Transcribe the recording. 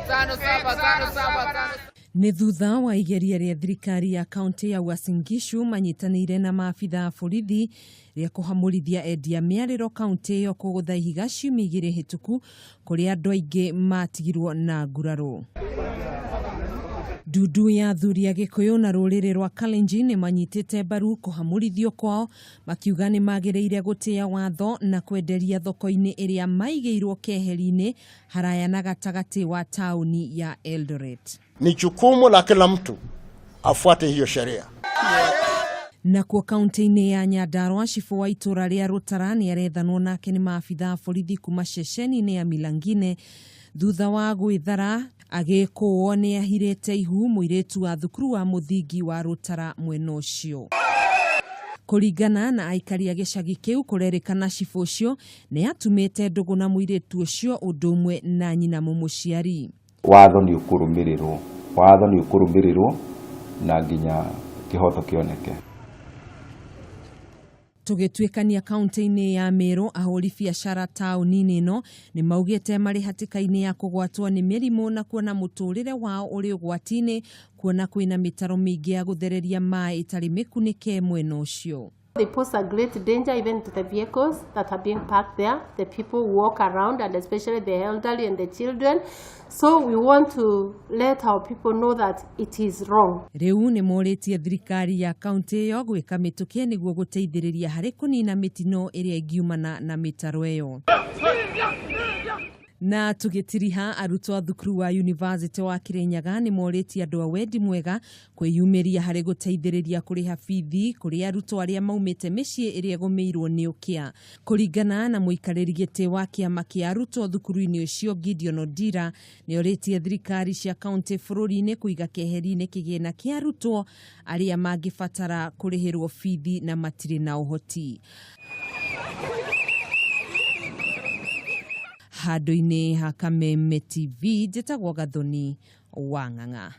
5 7 5 7 5. Nĩ thutha wa igeria rĩa thirikari ya kaunti ya Uasin Gishu manyitanĩire na maabitha a borithi rĩa kũhamũrithia endia mĩarĩro kaunti ĩyo kũgũtha ihiga ciumia 2 hĩtũku kũrĩa andũ aingĩ matigirwo na nguraro. Ndundu ya athuri a Gĩkũyũ na rũrĩrĩ rwa Kalenjin nĩ manyitĩte mbaru kũhamũrithio kwao, makiuga nĩ magĩrĩire gũtĩa watho na kwenderia thoko-inĩ ĩrĩa maigĩirwo keheri-inĩ haraya na gatagatĩ wa taũni ya Eldoret. Ni jukumu la kila mtu afuate hiyo sheria. Nakuo kaunti-inĩ ya Nyandarua, cibũ wa itũra rĩa Rũtara nĩ arethanwo nake nĩ maabitha a borithi kuma ceceni-inĩ ya Milangine thutha wa gwĩthara agĩkũo nĩ ahirĩte ihu mũirĩtu wa thukuru wa mũthingi wa Rũtara mwena ũcio. Kũringana na aikari a gĩcagi kĩu, kũrerĩkana cibũ ũcio nĩ atumĩte ndũgũ na mũirĩtu ũcio ũndũ ũmwe na nyina mũmũciari. Watho nĩ ũkũrũmĩrĩrwo, watho nĩ ũkũrũmĩrĩrwo na nginya kĩhoto kĩoneke. Tũgĩtuĩkania kaunti-inĩ ya Meru, ahũri biacara taũni-inĩ ĩno nĩ maugĩte marĩ hatĩka-inĩ ya kũgwatwo nĩ mĩrimũ na kuona mũtũrĩre wao ũrĩ ũgwati-inĩ, kuona kwĩna mĩtaro mĩingĩ ya gũthereria maĩ ĩtarĩ mĩkunĩke mwena ũcio. They pose a great danger even to the vehicles that are being parked there, the people who walk around, and especially the elderly and the children. So we want to let our people know that it is wrong. Rĩu nĩ morĩtie thirikari ya kaunti ĩyo gwĩka mĩtũkĩ nĩguo gũteithĩrĩria harĩ kũnina mĩtino ĩrĩa ĩngiumana na mĩtaro ĩyo. Na tũgĩtiriha, arutwo a thukuru wa University wa Kirinyaga nĩ morĩtie andũ a wendi mwega kwĩyumĩria harĩ gũteithĩrĩria kũrĩha bithi kũrĩ arutwo arĩa maumĩte mĩciĩ ĩrĩa ĩgũmĩirwo nĩ ũkĩa. Kũringana na mũikarĩri gĩtĩ wa kĩama kĩa arutwo thukuru-inĩ ũcio Gideon Odira, nĩ orĩtie thirikari cia kaunti bũrũri-inĩ kũiga keheri-inĩ kĩgĩna kĩa arutwo arĩa mangĩbatara kũrĩhĩrwo bithi na matirĩ na ũhoti. Handũ-inĩ ha Kameme TV, njĩtagwo Gathoni wa Ng'ang'a.